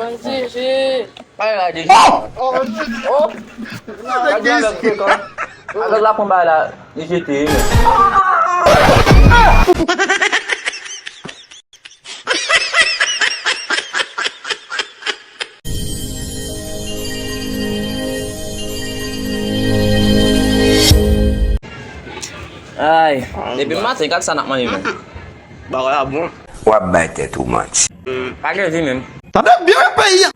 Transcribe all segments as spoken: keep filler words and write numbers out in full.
Mwen di je. Ay, la, di je. Oh! Gade avèk frekan. Avèk la konba la, li jete. Ay, depi maten, gad sa n ap manje menm. Bagay la bon. W ap bay tèt ou manti. Pa gen vi menm. Tande byen peyi a.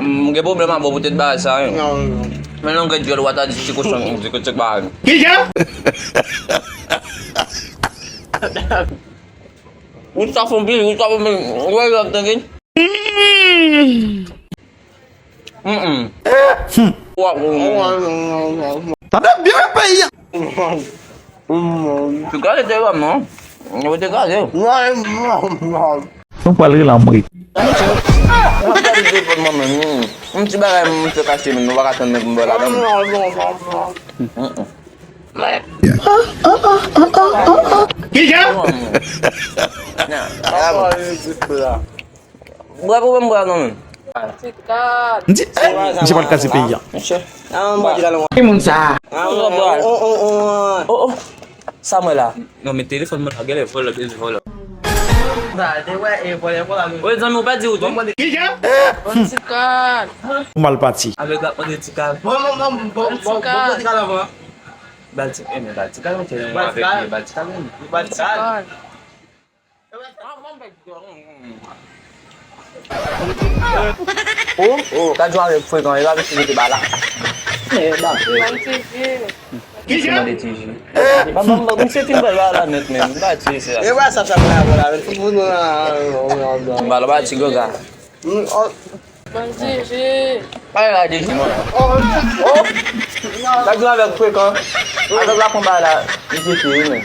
M gen pwoblèm avè w pou tèt bagay sa yo. Men nan gen dyòl w a ta di ti kochon, di kochon bagay. Kijan? Ou sa fon pil, ou sa fon pil. Ou wè yo ap tande? Mm-mm. Tande byen peyi a. Tou gade te yo non. Yo te gade. Nou pral rele anmwe. Mwen pral telefòn mwen menm. Yon ti bagay mwen te kache menm, nou pa ka tann menm mwen ladan. Mm-mm. Kijan? Bwa pou mwen bwa non men. M di, eh, misye pral kase peyi a. Ki moun sa? Oh, oh. Sa mwen la. Non, men telefòn mwen la, genlè vòlò, genlè vòlò. Oye, zanmi, ou pa di ou tou. Ou mal pati. Avèk la, mande ti kal. Bal ti, eh, men bal ti kal, mwen te renmen avèk li, bal ti kal, men. Oh, oh, gad yon avèk frekan, e pa misye mete ba la. Eh, ba. Misye mande ti ji. Ba, ba, ba, misye fin bal ba la nèt menm, ba ti se la. E wè sa, sa mwen avè la, men tout moun nan. Ba la, ba ti ganga. Mwen di je. Ay, la, di je. Oh! Gad yon avèk frekan. Avèk la konba la, li jete, wi, men.